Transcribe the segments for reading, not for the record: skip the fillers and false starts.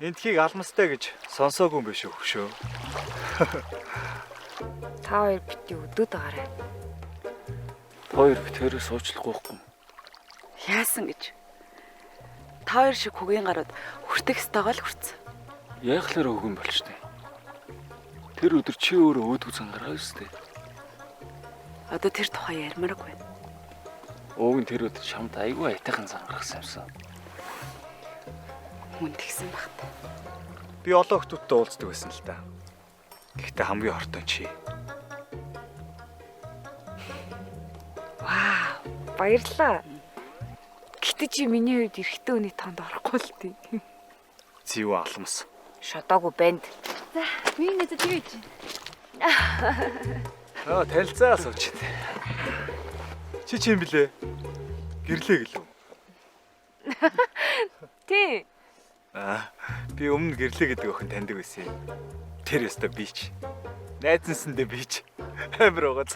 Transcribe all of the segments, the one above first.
Эндхийг алмастай гэж сонсоогүй юм биш үү хөшөө. Та хоёр бити өдөөд байгаарай. Та хоёр бит хоёрыг суучлахгүй байхгүй. Яасан гэж. Та хоёр шиг хөгийн гарууд хүртэх ёстойгоо л хүртсэн. Яахлаар өгөн болчтой. Тэр өдөр чи өөрөө өөдгөө зан гаргаа өстэй. Одоо тэр тухай ярмааргүй байна. Ууг нь тэр өдөр чамд айгүй аятайхан зан гаргасан юмсан. Хүн тэгсэн багт. Би олон охтуудтай уулздаг байсан л та. Гэхдээ хамгийн хортой чи. Вау, баярлалаа. Гэтэ чи миний хувьд эрэгтэй хүний тоонд орохгүй л тий. Зэв алмас. Шодоогүй банд. За, миний нэзэ тэгэж. Аа танилцаа сууч. Чи чим блэ? Гэрлээ гэлүү. Тий. Аа би өмнө гэрлээ гэдэг охин таньдаг байсан юм. Тэр ёстой би ч. Найзансандээ би ч. Амар угац.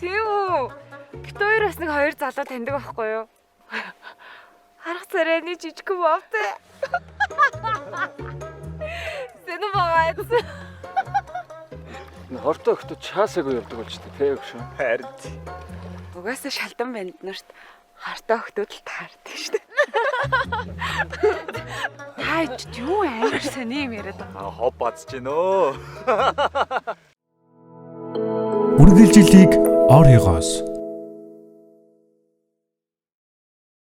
Тийм үү? Бит хоёр бас нэг хоёр залуу таньдаг байхгүй юу? Харах царайны жижигхэн бовтой. Сэнэ багаац. Энэ хортой охтууд чаасаагүй явдаг болчтой тэ өгшөө. Харин. Угаасаа шалдан банд нарт хартай охтууд л таардаг шүү дээ. Та ч юу амар сони юм яриад байгаа. Аа хоб базж гин өө. Үргэлжлэлийг Оригоос